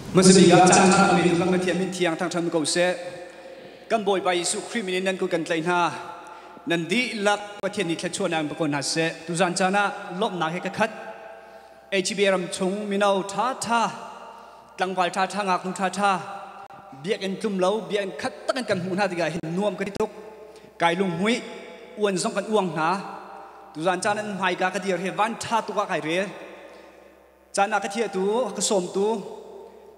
Hmasabik ah caan ṭha kan kan Pathian min thiang thangṭhat ko seh. Kan Bawipa Jesuh Khrih min in nan kut kan tlaih hna. Nan dihlak Pathian nih thluachuahnak in pe ko hna seh. Tuzan caan ah lawmhnak he ka khat. HBA ram chung mino ṭhaṭha, tlangval ṭhaṭha, ngaknu ṭhaṭha, biakinn tlum lo, biakinn khat tak in kan hmuh hna tikah hin nuam ka ti tuk. Kai lunghmuih, uan zong kan uang hna. Tuzan caan an hmaika ka dir hi van ṭha tuk ah kai rel. Caan ah ka thiahtu, ka sawmtu,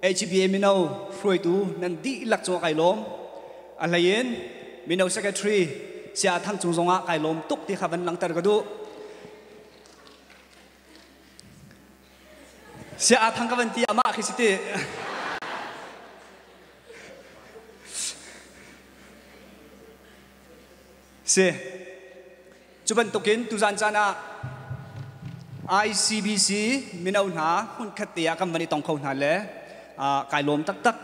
HBA mino hruaitu nan dihlak cungah kai lawm. A hleiin mino secretary Saya Thang cung zongah kai lawm tuk ti kha van langhter ka duh. Saya Thang ka van ti amah khi si ti. Si. Cu bantukin tuzan caan ah ICBC mino hna hmunkhat te ah kan van i tong kho hna le kai lawm taktak.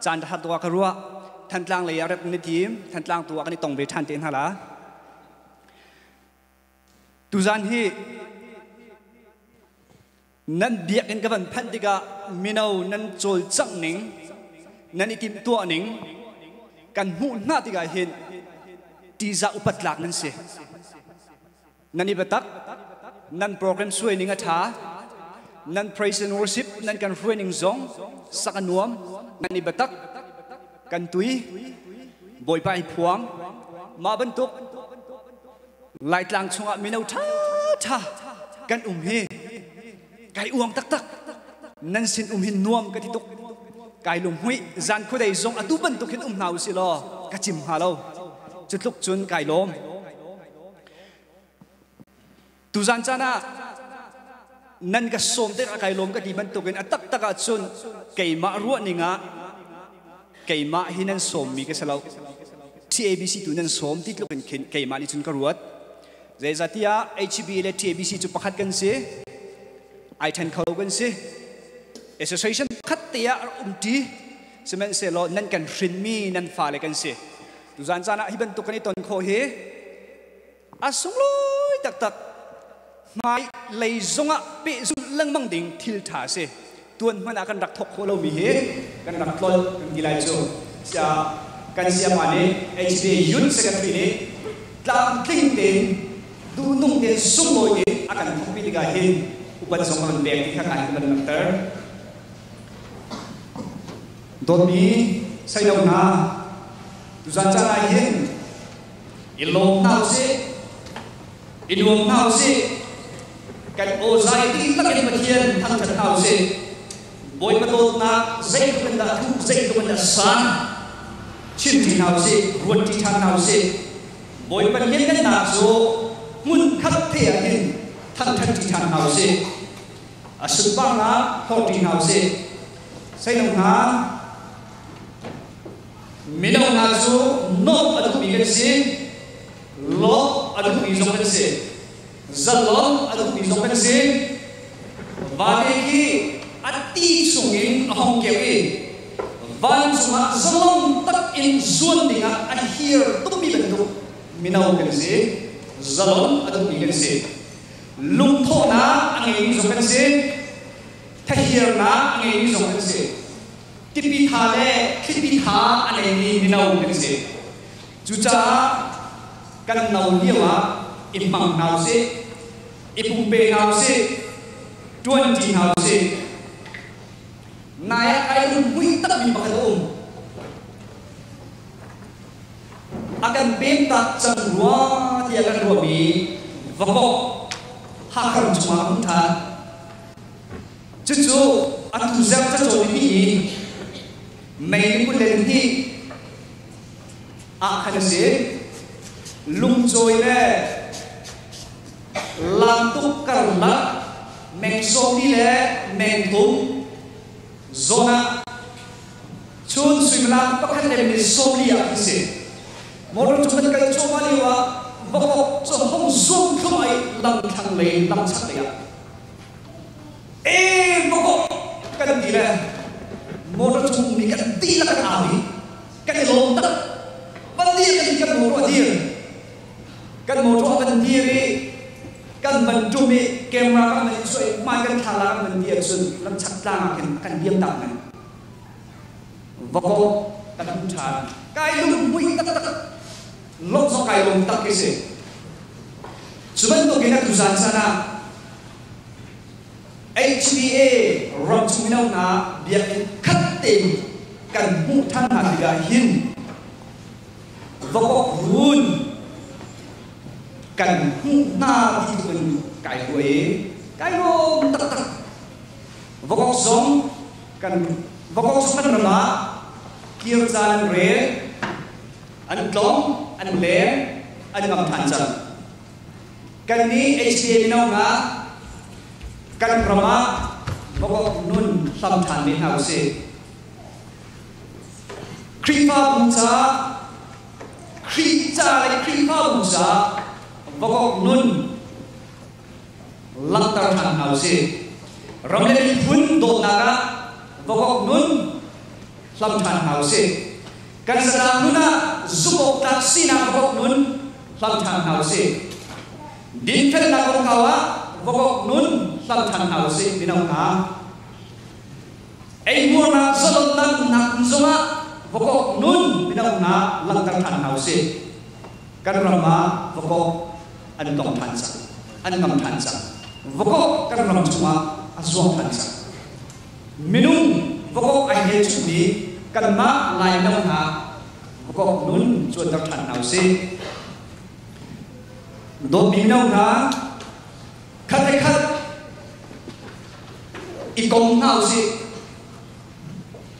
Caan ṭha tuk ah ka ruah. Thantlang lei ah rep na tim, Thantlang tu ah kan i tong ve ṭhan te hna la. Tuzan hi nan biakinn ka van phanh tikah mino nan cawlcangh ning, nan i timhtuah ning kan hmuh hna tikah hin ṭihzah upat tlak nan si. Nan i biatak, nan program suai ning a ṭha, nan praise and worship nan kan hruai ning zong sak a nuam, nan i biatak, kan tui, Bawipa i phuang. Mah bantuk Laitlang chungah mino ṭhaṭha kan um hi kai uang taktak. Nan sin um hi nuam ka ti tuk. Kai lunghmuih zan khuadei zong atu bantuk hin um hna usih law ka cim hnga lo. Cu tluk cun kai lawm. Tuzan caan ah nan ka sawm tikah kai lawm ka ti bantukin a taktak ahcun keimah ruah ning ah keimah hi nan sawmmi ka si lo. TABC tu nan sawm ti tluk in khin keimah nih cun ka ruat. Zeicahtiah HB le TABC cu pakhat kan si. Ai ṭhen kho kan si. Association pakhat te ah a um ṭi. Sihmanhsehlaw nan kan hrinmi nan fale kan si. Tuzan caan ah hi bantuk kan i ton khawh hi a sunglawi taktak. Hmai lei zongah pehzulh lengmang ding thil ṭha a si. Tuan hmanh ah kan rak thawk khawh lomi hi kan rak tlolh kan ti lai cu. Siah kan sayama nih HBA Youth Secretary nih tlamtling tein duhnung tein sunglawi tein a kan thawkpi tikah hin upat zong a kan pek ti kha kan van langhter. Dawtmi seino hna, tuzan caan ah hin i lawm hna usih. I nuam hna usih. Kan awzai dihlak in Pathian thangṭhat hna usih. Bawipa dawtnak zeitluk in dah thuk, zeitluk in dah san chimṭi hna usih, ruatṭi ṭhan hna usih. Bawipa lianngannak cu hmunkhat te ah hin thangṭhatṭi ṭhan hna usih. A sunparnak hlawtṭi hna usih. Seino hna, mino hna cu nuamh a duhmi kan si. Lawmh a duhmi zong kan si. Zalon a duhmi zong kan si. Vate khi a ti chungin a hong keuh i vancung ah zalon tak in zuan dingah a hir tukmi bantuk mino kan si. Zalon a duhmi kan si. Lungthawhnak a ngeimi zong kan si. Thahirnak a ngeimi zong kan si. Tipi tha le thlipi tha a neimi mino kan si. Cucaah kan no lio ah i hmang hna usih, i pumpe hna usih, ṭuanṭi hna usih. Nai ah kai lunghmuih takmi pakhat a um. A kan pemtak cang rua tiah kan ruahmi vakok Hakha chungah a um ṭhan. Cucu atu zerh cacawn i mei ni 22 ah khan a si. Lungcawi le lamtuk karlak meng sawmli le meng thum zawn ah chun suimilam pakhat le minute 40 ah khin si. Motor cu kan kal cuahmah lio ah vakok cu hong zum thluahmah i lam thlang lei lam chak lei ah ee vakok kan ti le motor chung ummi kan dihlak kan au i kan i lawm tak. Van dir kan ti kan motor a dir. Kan motor a van dir i kan van ṭum i camera kan van i chuah i hmai kan thla la kan van ti ahcun lamchak tlang ah khin kan liam tak men. Vakok kan hmu ṭhan. Kai lunghmuih taktak. Lawmh zong kai lawm tak khi si. Cu bantukin atu zan caan ah HBA ramchung mino hna biakinn khat tein kan hmuh ṭhan hna tikah hin vakok run kan hmuh hna ti tluk in kai ruah i kai lawm taktak. Vakok zong kan vakok zong kan ram ah kir caan an rel, an tlong, an leng, an ngam ṭhan cang. Kannih HBA mino hna kan ram ah vakok nun hlam ṭhan ve hna usih. Khrihfabu ca Khrih ca le Khrihfabu ca vakok nun langhter ṭhan hna usih. Ram le miphun dawtnak ah vakok nun hlam ṭhan hna usih. Kan zatlang nun ah zumh-awktlak sinak vakok nun hlam ṭhan hna usih. Dinfelnak kongkau ah vakok nun hlam ṭhan hna usih mino hna. Eihmuarnak zalonnak nak zongah vakok nun mino hna langhter ṭhan hna usih. Kan ram ah vakok an tong ṭhan cang, an ngam ṭhan cang. Vakok kan ram chungah a zuang ṭhan cang. Minung vakok ai hmelchunhmi kanmah Laino hna vakok nun cuanter ṭhan hna usih. Dawtmi mino hna, khat le khat i kom hna usih.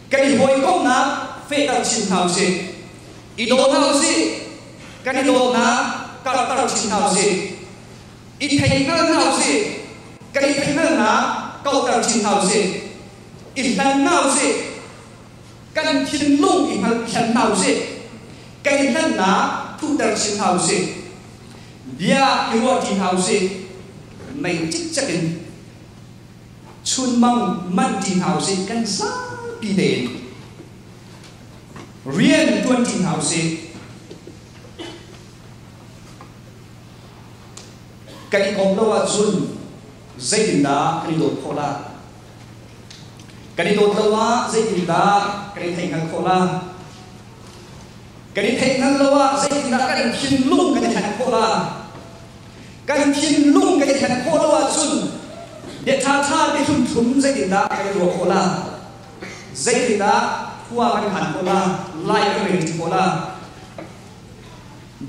Kan i hawikomhnak fehter chin hna usih. I daw hna usih. Kan i dawtnak karhter chin hna usih. I theihngal hna usih. Kan i theihngalnak kauhter chin hna usih. I hlan hna usih. Kan thinlung i hngalhthiam hna usih. Kan i hlannak thuhter chin hna usih. Bia i ruahṭi hna usih. Mei cikcek in chunmang manh ṭi hna usih kan zapi tein rian ṭuan ṭi hna usih. Kan i kom lo ahcun zeitindah kan i dawt khawh la? Kan i dawt lo ah zeitindah kan i theihhngalh khawh la? Kan i theihhngalh lo ah zeitindah kan thinlung kan i thlen khawh la? Kan thinlung kan i thlen khawh lo ahcun bia ṭhaṭha bia thlumthlum zeitindah kan i ruah khawh la? Zeitindah khua kan khan khawh la? Lai kan rel khawh la?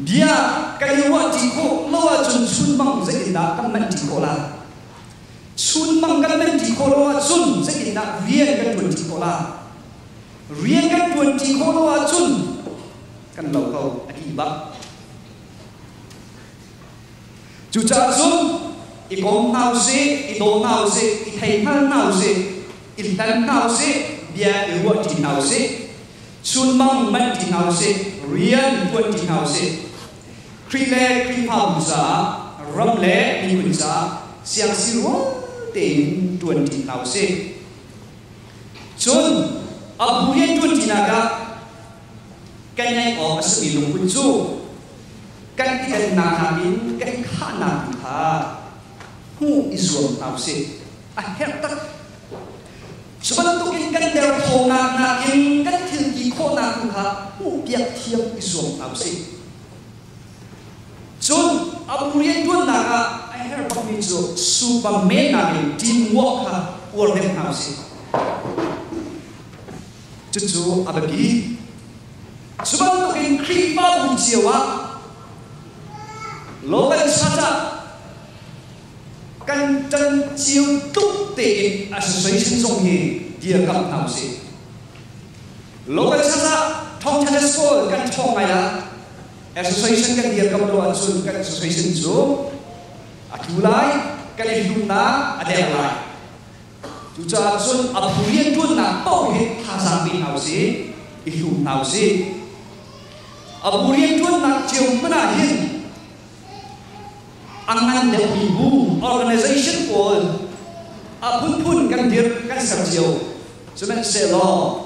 Bia kan i ruahṭi khawh lo ahcun chunmang zeitindah kan manhṭi khawh la? Chunmang kan manhṭi khawh lo ahcun zeitindah rian kan ṭuanṭi khawh la? Rian kan ṭuanṭi khawh lo ahcun kan lo ko a ti bak. Cucaah cun i kom hna usih, i daw hna usih, i thei hngal hna usih, i hlan hna usih, bia i ruahṭi hna usih, chunmang manhṭi hna usih, rian ṭuanṭi hna usih. Khrih le Khrihfabu caah, ram le miphun caah siangsirual tein ṭuanṭi hna usih. Cun a bu rian ṭuanṭinak ah kan ngeih awk a simi lungput cu kan i dannak nakin kan i khahnak tu kha hmuh i zuam hna usih. A herh tak. Cu bantukin kan derthawmnak nakin kan thil ti khawhnak tu kha hmuhpiak thiam i zuam hna usih. Cun a bu rianṭuannak ah a herh bakmi cu superman nakin teamwork kha uar deuh hna usih. Cucu a biapi. Cu bantukin Khrihfabu cio ah local church ah kan ṭan cio tuk tein association zong hi dirkamh hna usih. Local church ah thawngṭha le school kan ṭhawng ngai ah association kan dirkamh lo ahcun kan association cu a tlu lai, kan i hlumnak a der lai. Cucaah cun a phu rianṭuannak paoh hi thazaang pe hna usih, i hlum hna usih. A bu rianṭuannak cio hmanh ah hin a ngan deuhmi bu organization pawl a phunphun kan dirh kan ser cio. Sihmanhsehlaw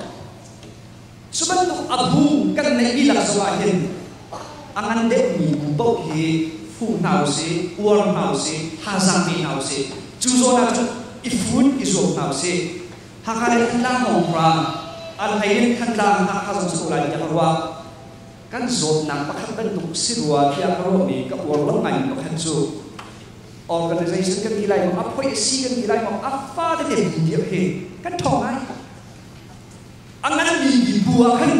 cu bantuk a bu kan neihmi lak zongah hin a ngan deuhmi bu paoh hi fuh hna usih, uar hna usih, thazaang pe hna usih. Cu zawn ah cun i fun i zuam hna usih. Hakha le Thantlang hrawnghrang. An hlei in Thantlang Hakha zong si ko lai tiah ka ruah. Kan zawtnak pakhat bantuk si rua tiah ka ruahmi ka uar lo ngaimi pakhat cu organization kan ti lai maw, a phoih a si kan ti lai maw, a fa tete bu dirh hi kan ṭhawng ngai. A nganmi bu ah khan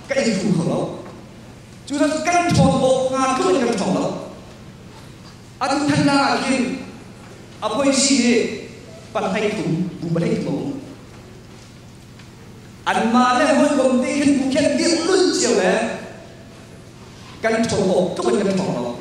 ka in thu kho lo. Cucaah kan ṭhawn awk hnga tluk in kan ṭhawng lo. Atu Thantlang ah khin a phoih si hi 23, bu 23 a um. Anmah le hawikom te khin bu khen dirh lulh cio le kan ṭhawn awk tluk in kan ṭhawng lo.